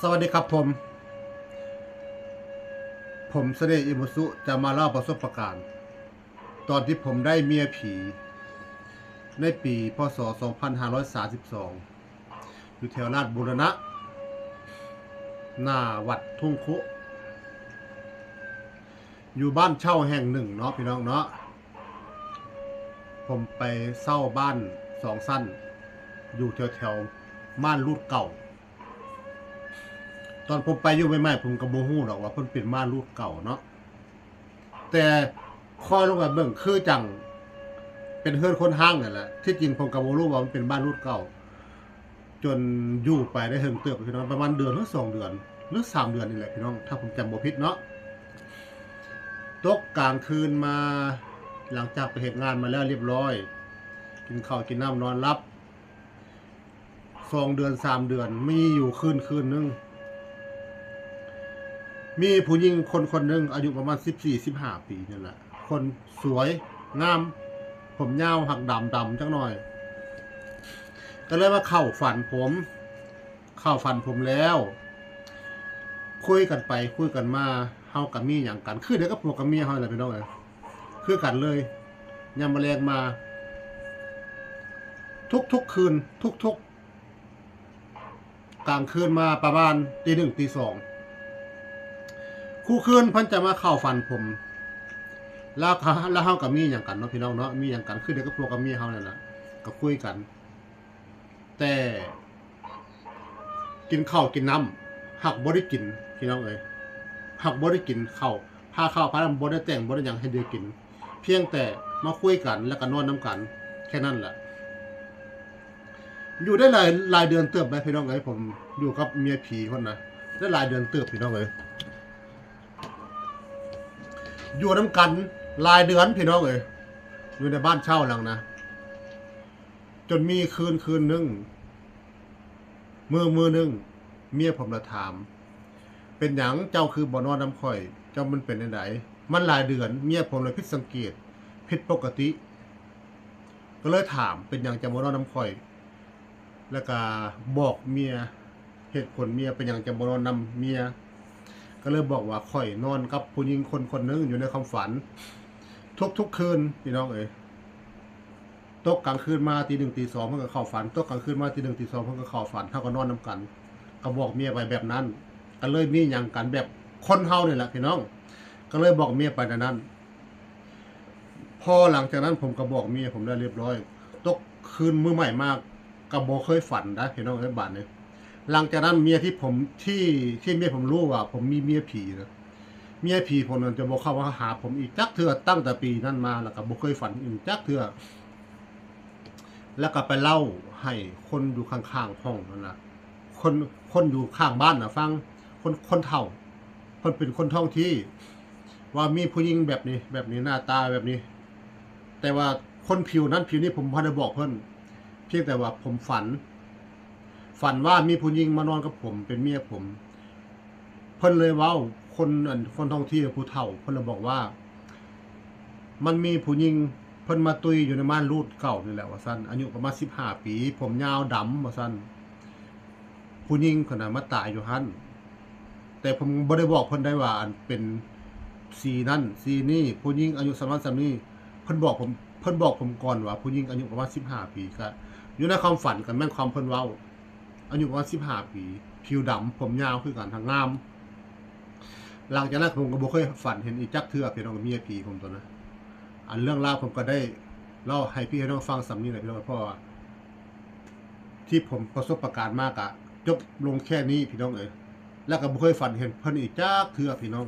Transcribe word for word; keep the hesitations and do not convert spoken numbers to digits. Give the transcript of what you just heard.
สวัสดีครับผม ผมเสน่ห์อิมุสุจะมาเล่าประสบการณ์ ตอนที่ผมได้เมียผี ในปี พ.ศ. สองพันห้าร้อยสามสิบสอง อยู่แถวราชบูรณะ หน้าวัดทุ่งคุ อยู่บ้านเช่าแห่งหนึ่งเนาะพี่น้องเนาะ ผมไปเช่าบ้านสองชั้น อยู่แถวแถวม่านรูดเก่า ตอนผมไปอยู่ใหม่ๆ ผมก็บ่ฮู้ดอกว่าเพิ่นเป็นม่านรูดเก่าเนาะ แต่ค่อยลงไปเบิ่งคือจั่งเป็นเฮือนคนฮังนั่นแหละ ที่จริงผมก็บ่รู้ว่ามันเป็นม่านรูดเก่า จนอยู่ไปได้เฮิงเติบพี่น้อง ประมาณเดือนหรือสองเดือน หรือสามเดือนนี่แหละพี่น้อง ถ้าผมจำบ่ผิดเนาะ ตกกลางคืนมา หลังจากไปเฮ็ดงานมาแล้วเรียบร้อย กินข้าวกินน้ำนอนหลับ สองเดือนสามเดือน มีอยู่คืนคืนหนึ่ง มีผู้หญิงคนคนหนึ่ง อายุประมาณสิบสี่ สิบห้า ปีนี่แหละ คนสวยงาม ผมยาวหักดำดำจักหน่อย ก็เลยมาเข้าฝันผม เข้าฝันผมแล้ว คุยกันไปคุยกันมา เฮาก็มีหยังกัน คือเดียวกับผัวกับเมียเฮาแหละพี่น้องเอ้ย คือกันเลย ยามมื้อแลงมา ทุกๆคืน ทุกๆกลางคืนมาประมาณตีหนึ่งตีสอง คู่คืนเพิ่นจะมาเข้าฝันผม แล้วเขา แล้วเฮาก็มีหยังกันเนาะพี่น้องเนาะ มีหยังกัน คือเดียวกับผัวกับเมียเฮานั่นน่ะ ก็คุยกัน แต่กินข้าวกินน้ำ หักบ่ได้กิน พี่น้องเอ้ย หักบ่ได้กินข้าว พาข้าวพาน้ำ บ่ได้แต่ง บ่ได้หยังให้ได้กิน เพียงแต่มาคุยกัน แล้วก็นอนนำกัน แค่นั้นแหละ อยู่ได้หลาย หลายเดือนเติบเลยพี่น้องเอ้ย ผมอยู่กับเมียผีคนนะ ได้หลายเดือนเติบพี่น้องเอ้ย อยู่นำกันหลายเดือนพี่น้องเอ้ย อยู่ในบ้านเช่าหลังนะ จนมีคืนคืนหนึ่ง มื้อมื้อหนึ่ง เมียผมละถาม "เป็นหยังเจ้าคือบ่นอนนำข้อย เจ้ามันเป็นจั่งใด" มันหลายเดือน เมียผมเลยผิดสังเกต ผิดปกติ ก็เลยถาม "เป็นหยังเจ้าบ่นอนนำข้อย" แล้วก็บอกเมีย เหตุผลเมียเป็นหยังจะบ่นอนนำเมีย ก็เลยบอกว่าข้อยนอนกับผู้หญิงคนคนหนึ่งอยู่ในความฝัน ทุกๆคืนพี่น้องเอ้ย ตกกลางคืนมาตีหนึ่งตีสองเพิ่นก็เข้าฝัน ตกกลางคืนมาตีหนึ่งตีสองเพิ่นก็เข้าฝัน เฮาก็นอนนำกัน ก็บอกเมียไปแบบนั้น ก็เลยมีหยังกันแบบคนเฮานี่แหละพี่น้อง ก็เลยบอกเมียไปแบบนั้น พอหลังจากนั้นผมก็บอกเมียผมแล้วเรียบร้อย ตกคืนมื้อใหม่มาก็บ่เคยฝันนะพี่น้องเอ้ย บาดนี้ หลังจากนั้นเมียที่ผม ที่ ที่เมียผมรู้ว่าผมมีเมียผีนะ เมียผีผมนั้นจะบ่เข้ามาหาผมอีกจักเทื่อ ตั้งแต่ปีนั้นมาแล้วก็บ่เคยฝันอีกจักเทื่อ แล้วก็ไปเล่าให้คนอยู่ข้างๆห้องนั่นน่ะ คน คนอยู่ข้างบ้านน่ะฟัง คน คนเฒ่า เพิ่นเป็นคนท้องที่ ว่ามีผู้หญิงแบบนี้ แบบนี้ หน้าตาแบบนี้ แต่ว่าคนผิวนั้นผิวนี้ผมบ่ได้บอกเพิ่น เพียงแต่ว่าผมฝัน ฝันว่ามีผู้หญิงมานอนกับผม เป็นเมียผม เพิ่นเลยเว้า คน อัน คนท้องที่ผู้เฒ่า เพิ่นเลยบอกว่า มันมีผู้หญิง เพิ่นมาตุยอยู่ในม่านรูดเก่านี่แหละว่าซั่น อายุประมาณสิบห้าปี ผมยาวดำว่าซั่น ผู้หญิงคนนั้นมาตายอยู่หั่น แต่ผมบ่ได้บอกเพิ่นได้ว่าอันเป็นสีนั่นสีนี่ ผู้หญิงอายุส่ำนั้นส่ำนี้ เพิ่นบอกผม เพิ่นบอกผมก่อนว่าผู้หญิงอายุประมาณสิบห้าปี ก็อยู่ในความฝันก็แม่นความเพิ่นเว้า อายุประมาณสิบห้าปี ผิวดำ ผมยาวคือกัน ทั้งงาม หลังจากนั้นผมก็บ่เคยฝันเห็นอีกจักเทื่อพี่น้อง เมียผีผมตัวนั้น อันเรื่องราวผมก็ได้เล่าให้พี่ให้น้องฟังส่ำนี้แหละพี่น้อง เพราะว่าที่ผมประสบการณ์มากะจบลงแค่นี้พี่น้องเอ้ย แล้วก็บ่เคยฝันเห็นเพิ่นอีกจักเทื่อพี่น้อง